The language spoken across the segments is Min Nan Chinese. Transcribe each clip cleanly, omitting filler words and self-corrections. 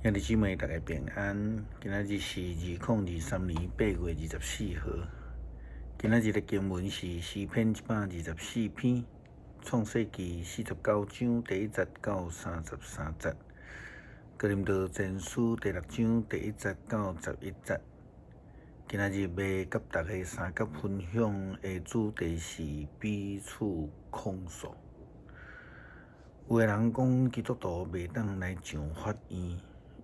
兄弟姊妹，大家平安。今仔日是2023年8月24號。今仔日的經文是詩篇124篇，創世記49章第1節到33節，哥林多前書第六章第1節到11節。今仔日欲佮大家相佮分享的主題是彼此控訴。有的人講基督徒袂當來上法院。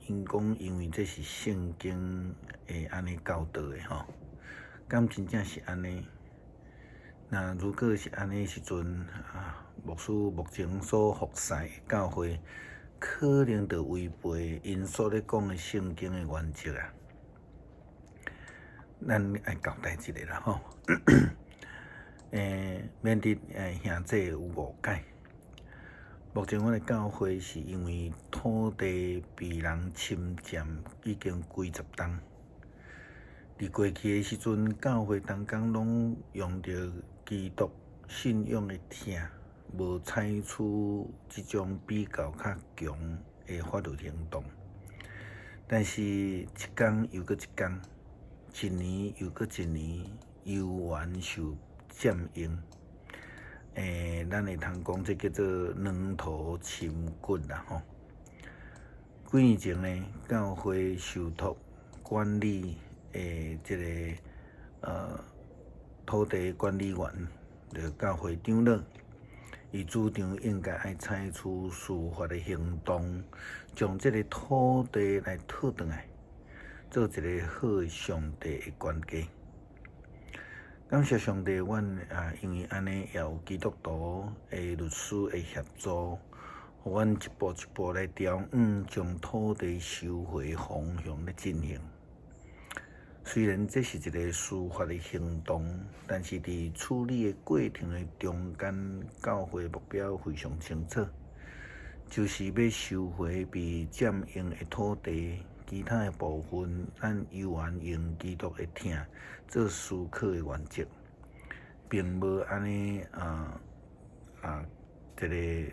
𪜶講，因為這是聖經會按呢教導的吼，敢真正是按呢？若如果是按呢時陣，啊，牧師目前所服侍的教會，可能就違背𪜶所咧講的聖經的原則啊。咱愛交代一下啦吼，免得兄弟有誤解。目前阮的教會是因為土地被人侵佔已經幾十冬。佇過去的時陣，教會同工攏用著基督信仰的疼，無採取這種比較較強的法律行動。但是，一工又閣一工，一年又閣一年，猶原受佔用。咱會通講，這叫做軟土深掘啦吼。幾年前呢，教會受託管理的這个土地管理員，就教會長老，伊主張應該愛採取司法的行動，將這个土地來討轉來，做一个好的上帝的管家。感謝上帝，阮啊，因為按呢，也有基督徒的律師的協助，予阮一步一步來調將土地收回方向咧進行。雖然這是一个司法的行動，但是佇處理的過程的中間，教會目標非常清楚，就是欲收回被佔用的土地。其他的部分，咱猶原用基督的疼做思考的原則，並無按呢這个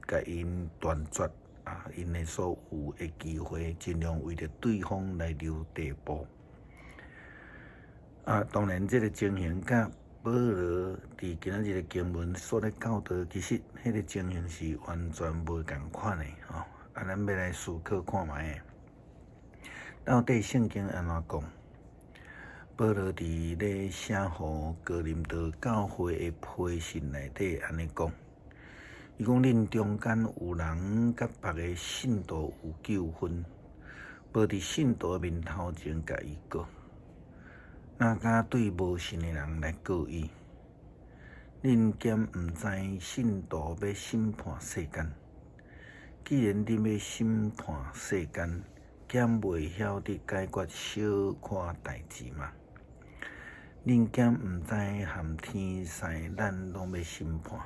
共𪜶斷絕啊，𪜶的所有的機會，盡量為著對方來留地步。啊，當然，這个情形佮保羅佇今仔日的經文所咧教導，其實彼个情形是完全無仝款的吼。啊，咱欲來思考看覓。到底聖經按怎講？保羅佇咧寫予哥林多教會的批信內底按呢講，伊講恁中間有人佮別个信徒有糾紛，無佇信徒的面頭前共伊告，哪敢對無信的人來告伊？恁敢毋知信徒欲審判世間？既然恁欲審判世間，敢袂曉得解決小可代誌嗎？恁敢毋知含天使咱攏欲審判？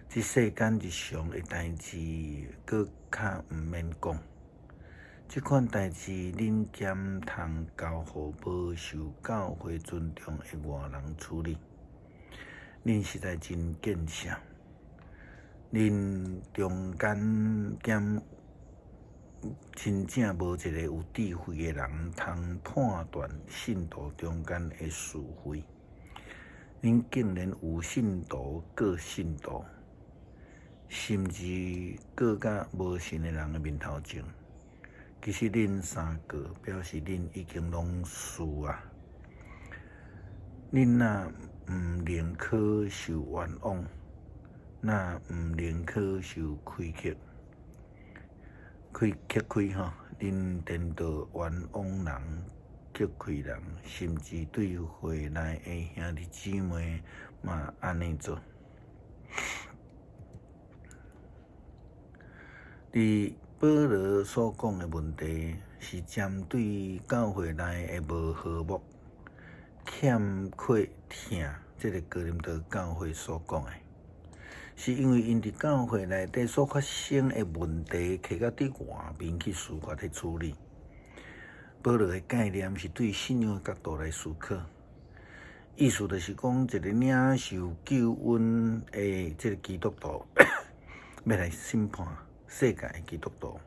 這世間日常的代誌，閣較毋免講。這款代誌，恁敢通交予無受教會尊重的外人處理？恁實在真見笑。恁中間敢真正無一个有智慧的人通判斷信徒中間的是非？恁竟然有信徒告信徒，甚至告到無信的人的面頭前。其實恁相告，表示恁已經攏輸啊！恁若毋寧可受冤枉，若毋寧可受虧缺？虧吃虧吼，恁顛倒冤枉人、吃虧人，甚至對會內的兄弟姊妹嘛按呢做。佇保羅所講的問題，是針對教會內的無和睦、欠缺疼，這个哥林多教會所講的。是因為𪜶佇教會內底所發生的問題，提到佇外面去司法去處理。保羅的概念是對信仰的角度來思考，意思就是講，一個領受救恩的這个基督徒，欲來審判世界的基督徒。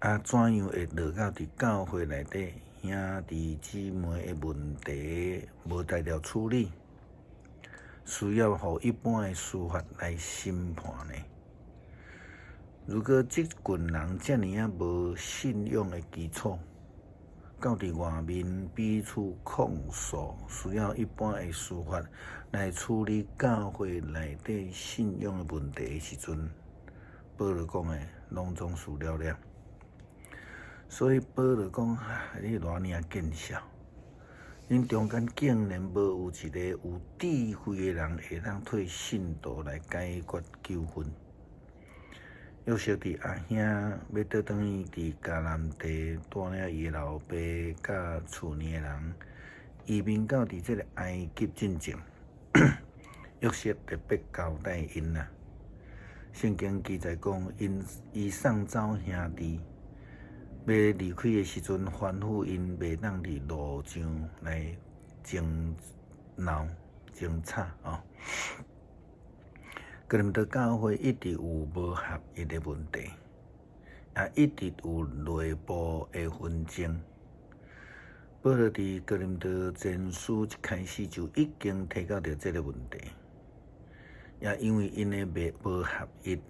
啊，怎樣會落到佇教會內底兄弟姊妹的問題無當著處理，需要予一般的司法來審判呢？如果這群人遮爾仔無信仰的基礎，到佇外面彼此控訴，需要一般的司法來處理教會內底信仰的問題的時陣，保羅講的攏總輸了了。所以保羅講：你偌爾見笑！恁中間竟然無有一个有智慧的人會當替信徒來解決糾紛。約瑟佇阿兄欲倒轉去佇迦南地，帶領伊的老爸佮厝內的人移民到佇這个埃及進前，約瑟特別交代𪜶啦。聖經記載講，𪜶伊送走兄弟，欲離開的時陣，吩咐𪜶袂當佇路上來爭鬧、爭吵哦。哥林多教會一直有無合一的問題，也一直有內部的紛爭。保羅佇哥林多前書一開始就已經提到著這个問題，也因為𪜶的袂無合一、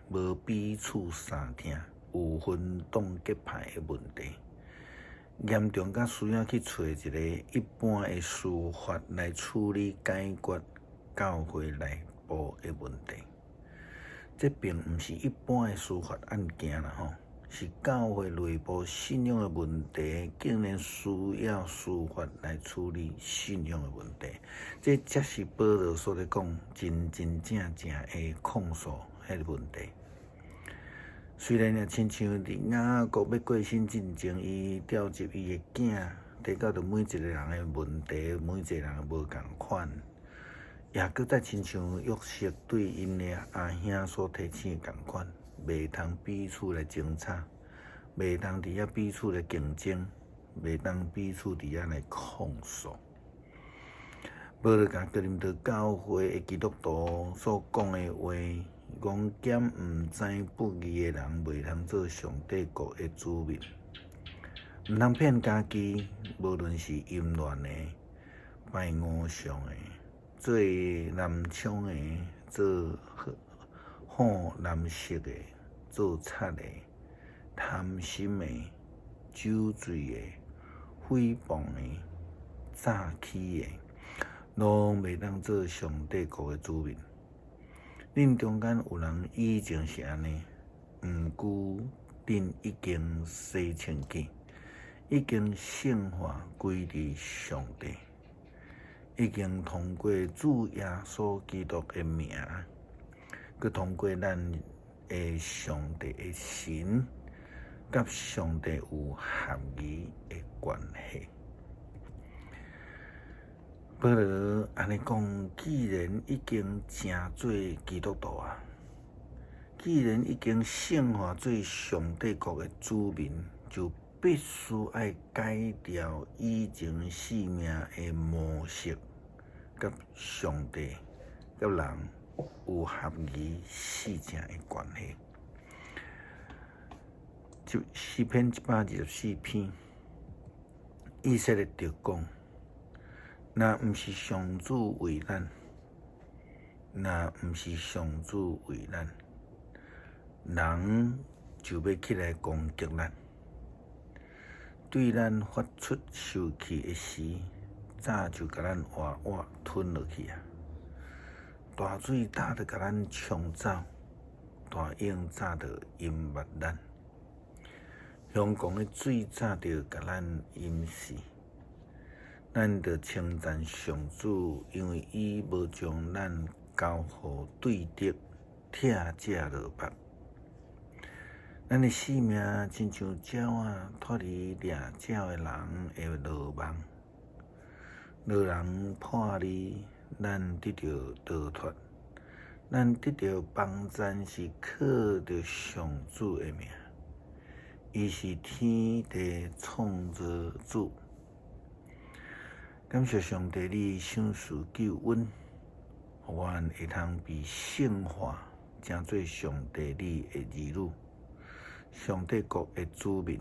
無彼此相疼，有分黨結派的問題，嚴重甲需要去揣一个一般的司法來處理解決教會內部的問題。這並毋是一般的司法案件啦吼，是教會內部信仰的問題，竟然需要司法來處理信仰的問題。這才是保羅所咧講真真正正的控訴彼个問題。雖然若親像佇雅各欲過身進前，伊召集伊的囝，提到著每一个人的問題，每一个人的無仝款，也閣再親像約瑟對𪜶的阿兄所提醒的仝款，袂通彼此來爭吵，袂通佇遐彼此來競爭，袂當彼此佇遐來控訴。保羅共哥林多教會的基督徒所講的話，講兼毋知不義的人袂通做上帝國的子民，毋通騙家己，無論是淫亂的、拜偶像的、做男寵的、做好男色的、做賊的、貪心的、酒醉的、誹謗的、詐欺的，攏袂當做上帝國的子民。恁中間有人以前是按呢，毋過恁已經洗清潔，已經聖化歸佇上帝，已經通過主耶穌基督的名，閣通過咱的上帝的神，佮上帝有合宜的關係。保羅按呢講，既然已經成做基督徒啊，既然已經聖化做上帝國的子民，就必須愛改掉以前生命的模式，佮上帝、佮人有合宜四正的關係。這詩篇124篇，以色列就講：若毋是上主為咱，若毋是上主為咱，人就欲起來攻擊咱。對咱發出受氣的時，早就共咱活活吞落去啊！大水早就共咱沖走，大湧早就淹沒咱。凶狂的水早就共咱淹死。咱著稱讚上主，因為伊無將咱交予對敵，拆食落腹。咱的性命親像鳥仔脫離掠鳥的人的羅網，予人破離，咱得著逃脫。咱得著幫贊是靠著上主的名，伊是天地創造主。感謝上帝，你賞賜救恩，予阮會通被聖化，成做上帝你的兒女。上帝國的子民。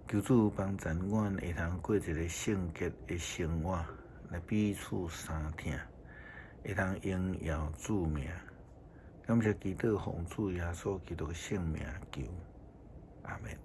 求主幫助阮會通過一个聖潔的生活，來彼此相疼，會通榮耀主名。感謝祈禱奉主耶穌基督的聖名求，阿門。